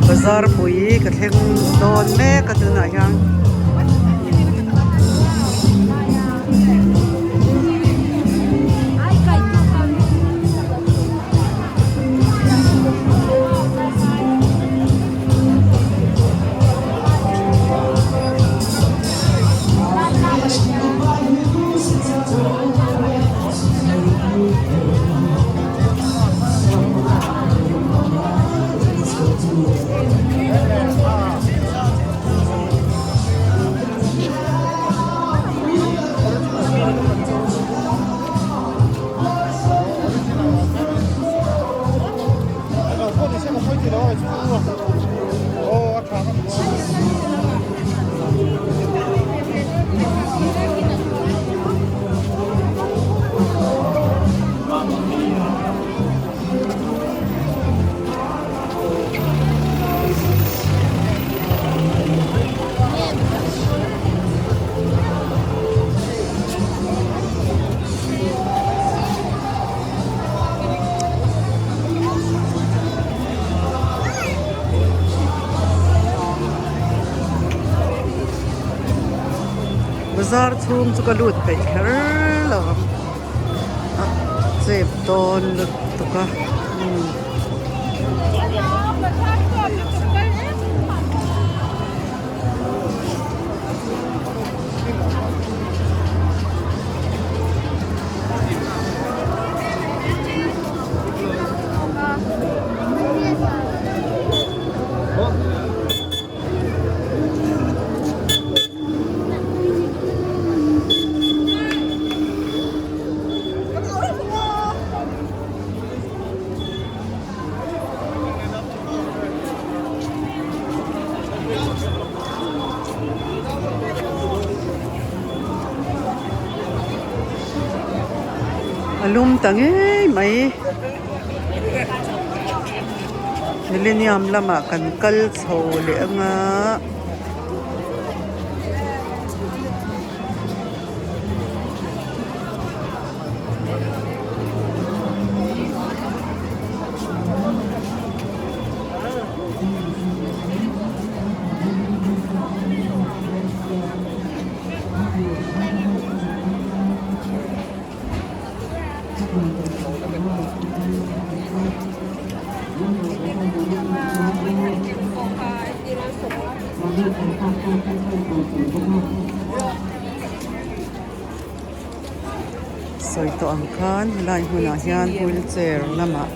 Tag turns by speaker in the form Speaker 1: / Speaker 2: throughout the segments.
Speaker 1: Bazar pui ka thleng dawn mek a tunah hian. Bazar chhung chu ka lut peih kher lo ang a chep dawn lutuk a umm. A lum ta ngei mai. Millennium lamah kan kal chho leh anga. Sawi tawh ang khan helai hmunah hian wheelchair lamah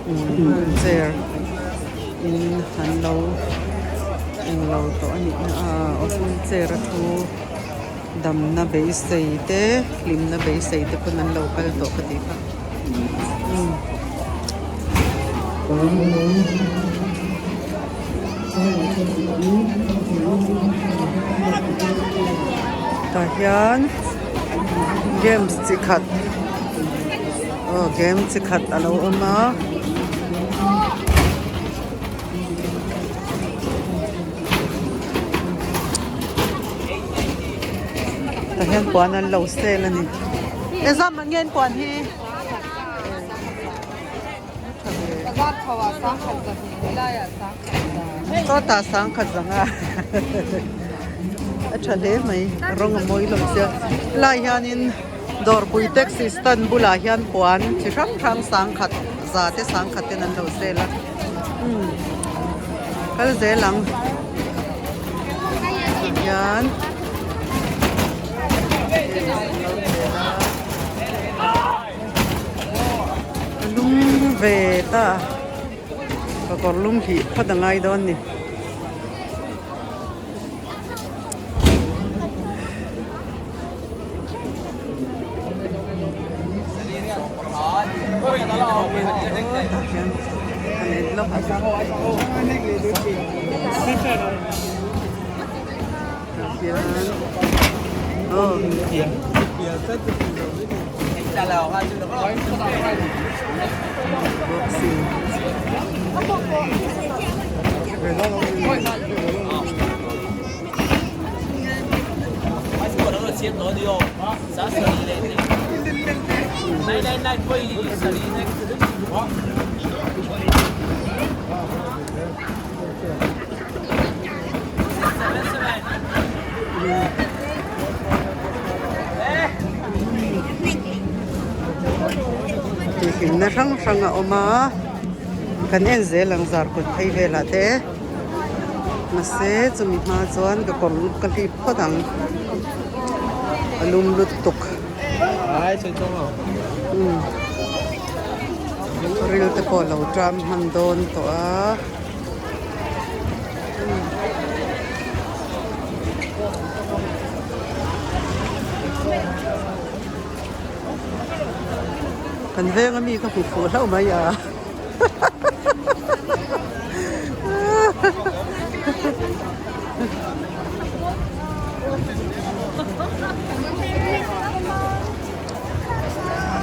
Speaker 1: wheelchair in an lo englo tawh a nih na a wheelchair a thu damna beisei te hlimna beisei te pawn an lo kal tawh ka tih kha umm. Tah hian games chi khat aw game chi khat a lo awm a. Tah hian puan an lo sel a ni. Engzah mah nge an puan hi? Sawtah sangkhat zanga a tha hle mai rawng a mawi hlawm sia helai hianin dawrpui taxi stand bulah hian puan chi hrang hrang sangkhat za te sangkhat ten an lo sel a umm kal zel ang hian. A lum ve ta a ka kawr lum hih phawt a ngai dawn ni. Tah hian an en lawk a tah hian aw. Boxing. Tihhlimna hrang hrang a awm a kan en zel ang zar kawt phei velah te mahse chumi hma chuan ka kawr ka hlip phawt ang a lum lutuk ril te pawh a lo ṭam hman dawn tawh a. Kan veng ami ka hmu fuh hlauh mai a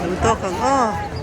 Speaker 1: An tawk ang aw.